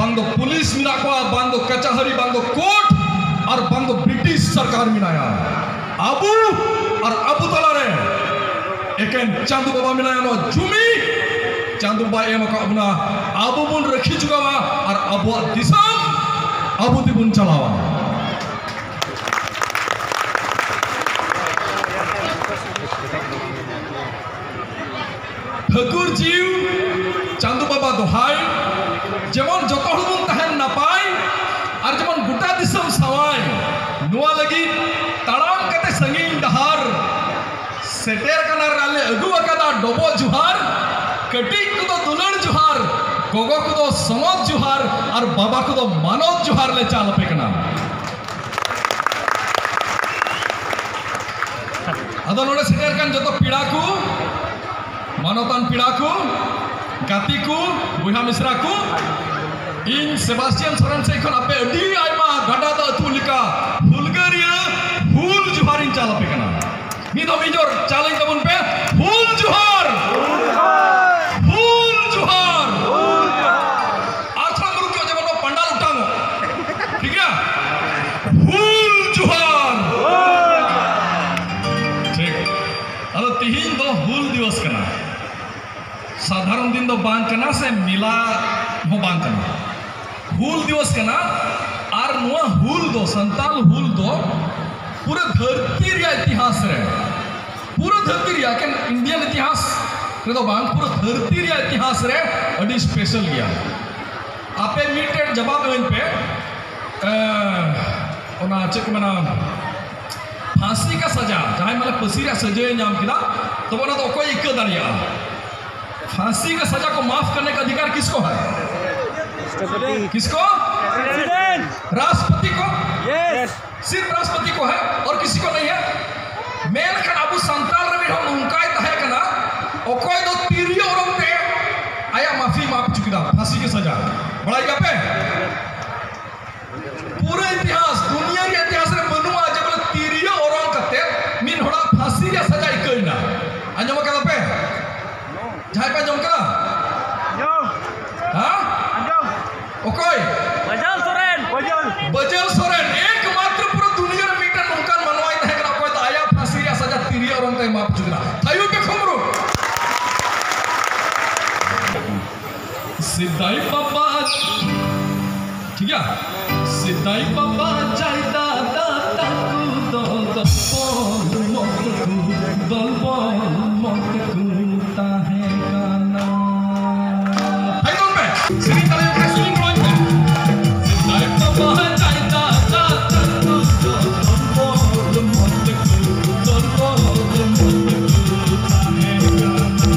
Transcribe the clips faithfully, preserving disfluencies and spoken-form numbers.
ᱵᱟᱝ ᱫᱚ ᱯᱩᱞᱤᱥ ᱢᱮᱱᱟᱜ ᱠᱚᱣᱟ, ᱵᱟᱝ ᱫᱚ ᱠᱟᱪᱟᱦᱟᱹᱨᱤ, ᱵᱟᱝ ᱫᱚ ᱠᱳᱨᱴ, ᱟᱨ ᱵᱟᱝ ᱫᱚ ᱵᱨᱤᱴᱤᱥ ᱥᱚᱨᱠᱟᱨ ᱢᱮᱱᱟᱭᱟ᱾ ᱟᱵᱚ ᱟᱨ ᱟᱵᱚ ᱛᱟᱞᱟᱨᱮ ᱮᱠᱮᱱ ᱪᱟᱸᱫᱚ ᱵᱟᱵᱟ ᱢᱮᱱᱟᱭᱟ᱾ ᱱᱚᱣᱟ ᱡᱩᱢᱤ ᱪᱟᱸᱫᱚ ᱵᱟᱵᱟᱭ ᱮᱢ ᱟᱠᱟᱫ ᱵᱚᱱᱟ, ᱟᱵᱚ ᱵᱚᱱ ᱨᱟᱹᱠᱷᱤ ᱡᱚᱜᱟᱣᱟ ᱟᱨ ᱟᱵᱚᱣᱟᱜ ᱫᱤᱥᱚᱢ ᱟᱵᱚ ᱛᱮᱵᱚᱱ ᱪᱟᱞᱟᱣᱟ᱾ ᱴᱷᱟᱹᱠᱩᱨ ᱡᱤᱣ ᱪᱟᱸᱫᱚ ᱵᱟᱵᱟ ᱫᱚᱦᱟᱭ, ᱡᱮᱢᱚᱱ ᱡᱚᱛᱚ ᱦᱚᱲ ᱵᱚᱱ ᱛᱟᱦᱮᱱ ᱱᱟᱯᱟᱭ, ᱟᱨ ᱡᱮᱢᱚᱱ ᱜᱚᱴᱟ ᱫᱤᱥᱚᱢ ᱥᱟᱶᱟᱭ᱾ ᱱᱚᱣᱟ ᱞᱟᱹᱜᱤᱫ ᱛᱟᱲᱟᱢ ᱠᱟᱛᱮ ᱥᱟᱺᱜᱤᱧ ᱰᱟᱦᱟᱨ ᱥᱮᱴᱮᱨ ᱠᱟᱱᱟ ᱨᱮᱞᱮ ᱟᱹᱜᱩ ᱟᱠᱟᱫᱟ ᱰᱚᱵᱚᱜ ᱡᱚᱦᱟᱨ, ᱠᱟᱹᱴᱤᱡ ᱠᱚᱫᱚ ᱫᱩᱞᱟᱹᱲ ᱡᱚᱦᱟᱨ, ᱜᱚᱜᱚ ᱠᱚᱫᱚ ᱥᱚᱱᱚᱛ ᱡᱚᱦᱟᱨ, ᱟᱨ ᱵᱟᱵᱟ ᱠᱚᱫᱚ ᱢᱟᱱᱚᱛ ᱡᱚᱦᱟᱨ ᱞᱮ ᱪᱟᱞ ᱟᱯᱮ ᱠᱟᱱᱟ᱾ ᱟᱫᱚ ᱱᱚᱰᱮ ᱥᱮᱴᱮᱨ ᱠᱟᱱ ᱡᱚᱛᱚ ᱯᱮᱲᱟ ᱠᱚ, ᱢᱟᱱᱚᱛᱟᱱ ᱯᱮᱲᱟ ᱠᱚ, ᱜᱟᱛᱮ ᱠᱚ, ᱵᱚᱭᱦᱟ ᱢᱤᱥᱨᱟ ᱠᱚ, ᱤᱧ ᱥᱮᱵᱟᱥᱴᱤᱭᱟᱱ ᱥᱚᱨᱮᱱ ᱥᱮᱫ ᱠᱷᱚᱱ ᱟᱯᱮ ᱟᱹᱰᱤ ᱟᱭᱢᱟ ᱜᱟᱰᱟ ᱫᱟᱜ ᱟᱹᱛᱩ ᱞᱮᱠᱟ ᱦᱩᱞᱜᱟᱹᱨᱤᱭᱟᱹ ᱦᱩᱞ ᱡᱚᱦᱟᱨᱤᱧ ᱪᱟᱞ ᱟᱯᱮ ᱠᱟᱱᱟ᱾ ᱢᱤᱫ ᱫᱷᱟᱣ ᱢᱤᱫ ᱡᱳᱨ ᱪᱟᱞ ᱟᱹᱧ ᱛᱟᱵᱚᱱ ᱯᱮ, ᱦᱩᱞ ᱡᱚᱦᱟᱨ! ᱦᱩᱞ ᱡᱚᱦᱟᱨ! ᱟᱨ ᱛᱷᱚᱲᱟ ᱢᱩᱨᱩᱠ ᱧᱚᱜ, ᱡᱮᱢᱚᱱ ᱱᱚᱣᱟ ᱯᱟᱱᱰᱟᱞ ᱚᱴᱟᱝᱚᱜ᱾ ᱴᱷᱤᱠ ᱜᱮᱭᱟ? ᱦᱩᱞ ᱡᱚᱦᱟᱨ! ᱴᱷᱤᱠ᱾ ᱟᱫᱚ ᱛᱤᱦᱤᱧ ᱫᱚ ᱦᱩᱞ ᱫᱤᱵᱚᱥ ᱠᱟᱱᱟ, ᱥᱟᱫᱷᱟᱨᱚᱱ ᱫᱤᱱ ᱫᱚ ᱵᱟᱝ ᱠᱟᱱᱟ, ᱥᱮ ᱢᱮᱞᱟ ᱦᱚᱸ ᱵᱟᱝ ᱠᱟᱱᱟ᱾ ᱦᱩᱞ ᱫᱤᱵᱚᱥ ᱠᱟᱱᱟ᱾ ᱟᱨ ᱱᱚᱣᱟ ᱦᱩᱞ ᱫᱚ, ᱥᱟᱱᱛᱟᱞ ᱦᱩᱞ ᱫᱚ ᱯᱩᱨᱟᱹ ᱫᱷᱟᱹᱨᱛᱤ ᱨᱮᱭᱟᱜ ᱤᱛᱤᱦᱟᱥ ᱨᱮ, ᱯᱩᱨᱟᱹ ᱫᱷᱟᱹᱨᱛᱤ ᱨᱮᱭᱟᱜ, ᱮᱠᱮᱱ ᱤᱱᱰᱤᱭᱟᱱ ᱤᱛᱤᱦᱟᱥ ᱨᱮᱫᱚ ᱵᱟᱝ, ᱯᱩᱨᱟᱹ ᱫᱷᱟᱹᱨᱛᱤ ᱨᱮᱭᱟᱜ ᱤᱛᱤᱦᱟᱥ ᱨᱮ ᱟᱹᱰᱤ ᱥᱯᱮᱥᱟᱞ ᱜᱮᱭᱟ᱾ ᱟᱯᱮ ᱢᱤᱫᱴᱮᱱ ᱡᱟᱵᱟᱵ ᱤᱢᱟᱹᱧ ᱯᱮ, ᱮᱸ, ᱚᱱᱟ ᱪᱮᱫ ᱠᱚ ᱢᱮᱱᱟ, ᱯᱷᱟᱸᱥᱤ ᱠᱟ ᱥᱟᱡᱟ, ᱡᱟᱦᱟᱸᱭ ᱢᱟᱱᱮ ᱯᱷᱟᱸᱥᱤ ᱨᱮᱭᱟᱜ ᱥᱟᱹᱡᱟᱹᱭ ᱧᱟᱢ ᱠᱮᱫᱟ, ᱛᱚᱵᱮ ᱚᱱᱟ ᱫᱚ ᱚᱠᱚᱭ ᱟᱹᱭᱠᱟᱹᱣ ᱫᱟᱲᱮᱭᱟᱜᱼᱟ? फांसी का सजा को माफ करने का अधिकार किसको है? राष्ट्रपति। किसको? प्रेसिडेंट। राष्ट्रपति को? यस। सिर्फ राष्ट्रपति को है और किसी को नहीं है? ᱢᱮᱱᱠᱷᱟᱱ ᱟᱵᱚ ᱥᱟᱱᱛᱟᱲ ᱨᱮ ᱢᱤᱫ ᱦᱚᱲ ᱱᱚᱝᱠᱟᱭ ᱛᱟᱦᱮᱸ ᱠᱟᱱᱟ, ᱚᱠᱚᱭ ᱫᱚ ᱛᱤᱨᱭᱳ ᱚᱨᱚᱝ ᱛᱮ ᱟᱭᱟᱜ ᱢᱟᱹᱯᱷᱤ ᱢᱟᱯ ᱦᱚᱪᱚ ᱠᱮᱫᱟ, ᱯᱷᱟᱸᱥᱤ ᱠᱟ ᱥᱟᱡᱟ᱾ ᱵᱟᱲᱟᱭ ᱜᱮᱭᱟ ᱯᱮ? ᱯᱩᱨᱟᱹ ᱤᱛᱤᱦᱟᱥ, ᱫᱩᱱᱤᱭᱟᱹ ᱨᱮᱭᱟᱜ ᱤᱛᱤᱦᱟᱥ ᱨᱮ ᱵᱟᱹᱱᱩᱜᱼᱟ ᱡᱮ ᱵᱚᱞᱮ ᱛᱤᱨᱭᱳ ᱚᱨᱚᱝ ᱠᱟᱛᱮ ᱢᱤᱫ ᱦᱚᱲᱟᱜ ᱯᱷᱟᱸᱥᱤ ᱨᱮᱭᱟᱜ ᱥᱟᱡᱟ ᱟᱹᱭᱠᱟᱹᱣ ᱮᱱᱟ᱾ ᱟᱸᱡᱚᱢ ᱟᱠᱟᱫᱟ ᱯᱮ? ᱡᱟᱦᱟᱸᱭ ᱯᱮ ᱟᱸᱡᱚᱢ ᱠᱟᱫᱟ? ᱟᱸᱡᱚᱢ᱾ ᱦᱮᱸ? ᱟᱸᱡᱚᱢ᱾ ᱚᱠᱚᱭ ᱭᱟ, ᱥᱮᱫᱟᱭ ᱵᱟᱵᱟ ᱡᱟᱭ ᱫᱟᱫᱟ ᱛᱟᱠᱚ ᱫᱚ ᱫᱚᱞᱵᱚᱞ ᱢᱚᱛ ᱠᱚ, ᱫᱚᱞᱵᱚᱞ ᱢᱚᱛ ᱠᱚ ᱛᱟᱦᱮᱸ ᱠᱟᱱᱟ᱾ ᱦᱮᱸ ᱜᱚᱢᱠᱮ, ᱥᱮᱨᱮᱧ ᱛᱟᱞᱮ ᱯᱮ, ᱥᱮᱨᱮᱧ ᱜᱚᱲᱚᱧ ᱯᱮ᱾ ᱥᱮᱫᱟᱭ ᱵᱟᱵᱟ ᱡᱟᱭ ᱫᱟᱫᱟ ᱛᱟᱠᱚ ᱫᱚ ᱫᱚᱞᱵᱚᱞ ᱢᱚᱛ ᱠᱚ, ᱫᱚᱞᱵᱚᱞ ᱢᱚᱛ ᱠᱚ ᱛᱟᱦᱮᱸ ᱠᱟᱱᱟ᱾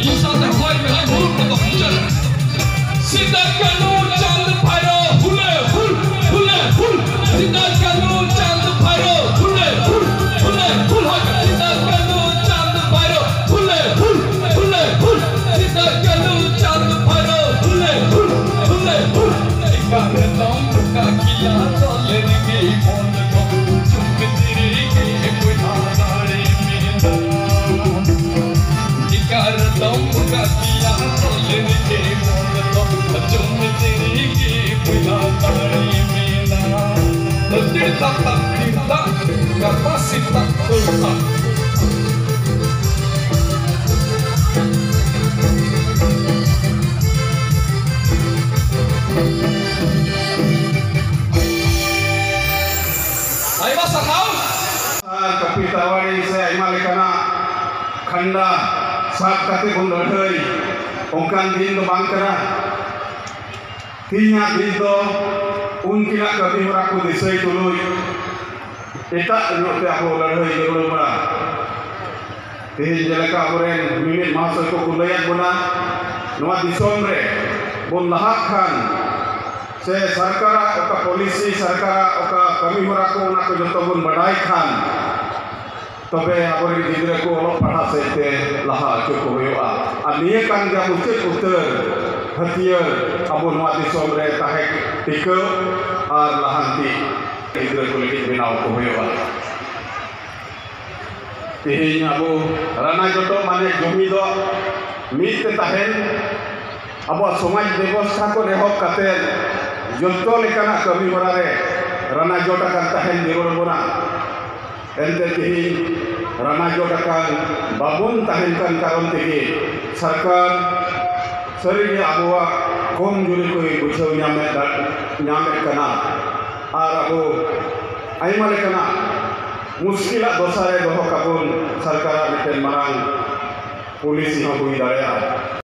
ᱤᱧ ᱥᱟᱶᱛᱮ ᱦᱚᱭ ᱢᱮ, ᱦᱚᱭ ᱢᱩᱨᱩᱠ ᱠᱚᱫᱚ ᱢᱩᱪᱟᱹᱫ ᱨᱮ᱾ ᱥᱤᱫᱟ ᱠᱟᱹᱱᱦᱩ ᱪᱟᱸᱫ ᱵᱷᱟᱭᱨᱳ ᱦᱩᱞᱮ ᱦᱩᱞ, ᱦᱩᱞᱮ ᱦᱩᱞ᱾ ᱥᱤᱫᱟ ᱠᱟᱹᱱᱦᱩ ᱪᱟᱸᱫ ᱵᱷᱟᱭᱨᱳ ᱦᱩᱞᱮ ᱦᱩᱞ, ᱦᱩᱞᱮ ᱦᱩᱞ᱾ ᱦᱚᱭ ᱢᱮ, ᱥᱤᱫᱟ ᱠᱟᱹᱱᱦᱩ ᱪᱟᱸᱫ ᱵᱷᱟᱭᱨᱳ ᱦᱩᱞᱮ ᱦᱩᱞ, ᱦᱩᱞᱮ ᱦᱩᱞ᱾ ᱥᱤᱫᱟ ᱠᱟᱹᱱᱦᱩ ᱪᱟᱸᱫ ᱵᱷᱟᱭᱨᱳ ᱦᱩᱞᱮ ᱦᱩᱞ, ᱦᱩᱞᱮ ᱦᱩᱞ᱾ ᱮᱠᱟᱞ ᱫᱚᱢ ᱠᱟᱠᱤᱞᱟ ᱫᱚᱞᱮ ᱨᱮᱜᱮ ᱵᱚᱞ ᱫᱚ ᱪᱩᱢ ᱛᱤᱨᱤ ᱜᱮ ᱵᱚᱭᱦᱟ ᱫᱟᱲᱮ ᱢᱮᱱᱟᱜ᱾ ᱮᱠᱟᱞ ᱫᱚᱢ ᱠᱟᱠᱤᱞᱟ ᱫᱚᱞᱮ ᱨᱮᱜᱮ ᱵᱚᱞ ᱫᱚ ᱪᱩᱢ ᱛᱤᱨᱤ ᱜᱮ ᱵᱚᱭᱦᱟ ᱫᱟᱲᱮ ᱢᱮᱱᱟᱜ᱾ ᱛᱤᱨᱛᱟ ᱛᱤᱨᱛᱟ ᱜᱟᱯᱟ ᱥᱤᱛᱟ ᱛᱩᱨᱛᱟ᱾ ᱟᱭᱢᱟ ᱥᱟᱨᱦᱟᱣ᱾ ᱟᱨ ᱠᱟᱹᱯᱤ ᱛᱟᱨᱣᱟᱲᱤ ᱥᱮ ᱟᱭᱢᱟ ᱞᱮᱠᱟᱱᱟᱜ ᱠᱷᱟᱱᱰᱟ ᱥᱟᱵ ᱠᱟᱛᱮ ᱵᱚᱱ ᱞᱟᱹᱲᱦᱟᱹᱭ, ᱚᱱᱠᱟᱱ ᱫᱤᱱ ᱫᱚ ᱵᱟᱝ ᱠᱟᱱᱟ᱾ ᱛᱮᱦᱮᱧᱟᱜ ᱫᱤᱱ ᱫᱚ ᱩᱱᱠᱤᱱᱟᱜ ᱠᱟᱹᱢᱤ ᱦᱚᱨᱟ ᱠᱚ ᱫᱤᱥᱟᱹᱭ ᱛᱩᱞᱩᱡ ᱮᱴᱟᱜ ᱧᱚᱜ ᱛᱮ ᱟᱵᱚ ᱞᱟᱹᱲᱦᱟᱹᱭ ᱡᱟᱹᱨᱩᱲ ᱵᱚᱱᱟ᱾ ᱛᱮᱦᱮᱧ ᱡᱮᱞᱮᱠᱟ ᱟᱵᱚᱨᱮᱱ ᱢᱤᱢᱤᱫ ᱢᱟᱦᱟᱥᱚᱭ ᱠᱚᱠᱚ ᱞᱟᱹᱭᱟᱫ ᱵᱚᱱᱟ, ᱱᱚᱣᱟ ᱫᱤᱥᱚᱢ ᱨᱮ ᱵᱚᱱ ᱞᱟᱦᱟᱜ ᱠᱷᱟᱱ ᱥᱮ ᱥᱚᱨᱠᱟᱨᱟᱜ ᱚᱠᱟ ᱯᱚᱞᱤᱥᱤ, ᱥᱚᱨᱠᱟᱨᱟᱜ ᱚᱠᱟ ᱠᱟᱹᱢᱤ ᱦᱚᱨᱟ ᱠᱚ, ᱚᱱᱟ ᱠᱚ ᱡᱚᱛᱚ ᱵᱚᱱ ᱵᱟᱰᱟᱭ ᱠᱷᱟᱱ, ᱛᱚᱵᱮ ᱟᱵᱚᱨᱮᱱ ᱜᱤᱫᱽᱨᱟᱹ ᱠᱚ ᱚᱞᱚᱜ ᱯᱟᱲᱦᱟᱜ ᱥᱮᱫ ᱛᱮ ᱞᱟᱦᱟ ᱦᱚᱪᱚ ᱠᱚ ᱦᱩᱭᱩᱜᱼᱟ᱾ ᱟᱨ ᱱᱤᱭᱟᱹ ᱠᱟᱱ ᱜᱮᱭᱟ ᱢᱩᱪᱟᱹᱫ ᱩᱛᱟᱹᱨ ᱦᱟᱹᱛᱭᱟᱹᱨ ᱟᱵᱚ ᱱᱚᱣᱟ ᱫᱤᱥᱚᱢ ᱨᱮ ᱛᱟᱦᱮᱸ ᱴᱤᱠᱟᱹᱣ ᱟᱨ ᱞᱟᱦᱟᱱᱛᱤ ᱜᱤᱫᱽᱨᱟᱹ ᱠᱚ ᱞᱟᱹᱜᱤᱫ ᱵᱮᱱᱟᱣ ᱠᱚ ᱦᱩᱭᱩᱜᱼᱟ᱾ ᱛᱮᱦᱮᱧ ᱟᱵᱚ ᱨᱟᱱᱟ ᱡᱚᱴᱚ ᱢᱟᱱᱮ ᱡᱩᱢᱤᱫᱚᱜ, ᱢᱤᱫ ᱛᱮ ᱛᱟᱦᱮᱱ, ᱟᱵᱚᱣᱟᱜ ᱥᱚᱢᱟᱡᱽ ᱵᱮᱵᱚᱥᱛᱷᱟ ᱠᱷᱚᱱ ᱮᱦᱚᱵ ᱠᱟᱛᱮ ᱡᱚᱛᱚ ᱞᱮᱠᱟᱱᱟᱜ ᱠᱟᱹᱢᱤ ᱦᱚᱨᱟ ᱨᱮ ᱨᱟᱱᱟ ᱡᱚᱴ ᱟᱠᱟᱱ ᱛᱟᱦᱮᱱ ᱡᱟᱹᱨᱩᱲ ᱟᱵᱚᱱᱟ᱾ ᱮᱱᱛᱮ ᱛᱮᱦᱮᱧ ᱨᱟᱱᱟ ᱡᱚᱴ ᱟᱠᱟᱱ ᱵᱟᱵᱚᱱ ᱛᱟᱦᱮᱱ ᱠᱟᱱ ᱠᱟᱨᱚᱱ ᱛᱮᱜᱮ ᱥᱚᱨᱠᱟᱨ ᱥᱟᱹᱨᱤᱜᱮ ᱟᱵᱚᱣᱟᱜ ᱠᱚᱢ ᱡᱩᱨᱤ ᱠᱚᱭ ᱵᱩᱡᱷᱟᱹᱣ ᱧᱟᱢᱮᱫ, ᱧᱟᱢᱮᱫ ᱠᱟᱱᱟ᱾ ᱟᱨ ᱟᱵᱚ ᱟᱭᱢᱟ ᱞᱮᱠᱟᱱᱟᱜ ᱢᱩᱥᱠᱤᱞᱟᱜ ᱫᱚᱥᱟ ᱨᱮ ᱫᱚᱦᱚ ᱠᱟᱵᱚᱱ ᱥᱚᱨᱠᱟᱨᱟᱜ ᱢᱤᱫᱴᱮᱱ ᱢᱟᱨᱟᱝ ᱯᱚᱞᱤᱥᱤ ᱦᱚᱸ ᱦᱩᱭ ᱫᱟᱲᱮᱭᱟᱜᱼᱟ᱾